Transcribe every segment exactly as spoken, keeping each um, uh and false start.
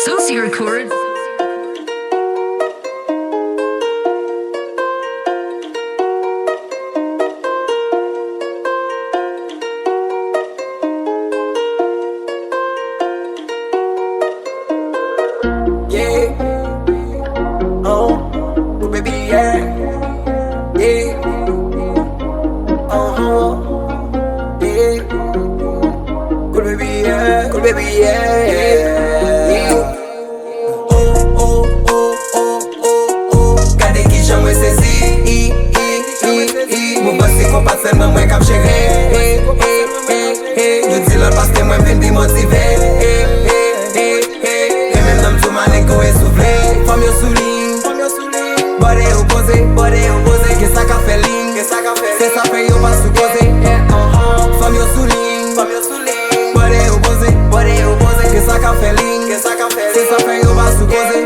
Susie Records. Yeah. Oh, oh, baby, yeah. Yeah. Uh-huh. Yeah. Cool baby, yeah. Cool baby, yeah. Yeah. Oh, oh, oh, oh, oh, oh. Gade kijan mwen sezi. I, i, i, i. Mwen panse konpa sèlman mwen k ap jere. Eh, eh, eh, eh. Yo di lòt paske mwen vin pi motive. Eh, eh, eh, eh. E menm nan m sou manik tou e soufle. Fanm yo sou liy. Bòde yo poze, bòde yo poze. Gen sa k ap fè liy. Se sa fè yo pa sou koze. Fanm yo sou liy. Bòde yo poze, bòde yo poze. Gen sa k ap fè liy. Se sa fè yo pa sou koze.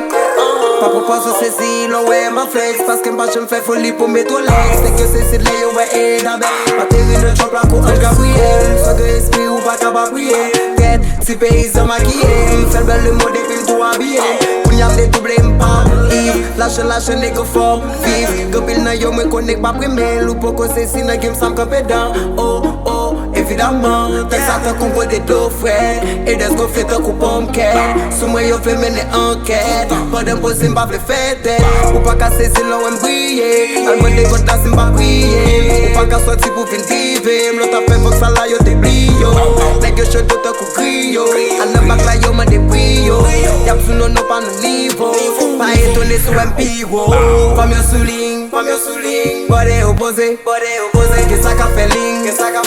Pa pran pòz ou sezi lè w wè m ap flex. Paske m pa janm fè foli pou met Rolex. Nèg yo sezi lè yo wè e dabè. Ateri nan trap la kou Ange Gabriel. Sa gen espri ou pa ka pa priye. Tèt ti peyizan makiye. M fè l bèl lemonn epi m tou abiye. Kounye a m dedouble m pa Iv. Lajan lajan nèg yo fò viv. Gen anpil nan yo mwen konnen k pa premye l. Ou poko sezi nan game sa m kanpe dan. Oh, oh. Evidaman, tèks sa tankou gwo de dlo frèt. Edès gonfle tankou ponmkèt. Sou mwen yo vle mennen ankèt. Pandan m poze m pa vle fè tèt. Ou pa ka sezi lè w wè m briye. Al mande God la si m pa priye. Ou pa ka sòti pou vin drive m. Lòt ap fè vòks sa la yo te bliye w. Nèg yo cho dlo tankou griyo. Al nan bak la yo mande pri yo. Y ap sou nou, nou pa nan nivo. Pa etone si w wè m pi wo. Fanm yo sou liy. Fanm yo sou liy. Bòde yo poze. Bòde yo poze. Gen sa k ap fè liy. Gen sa k ap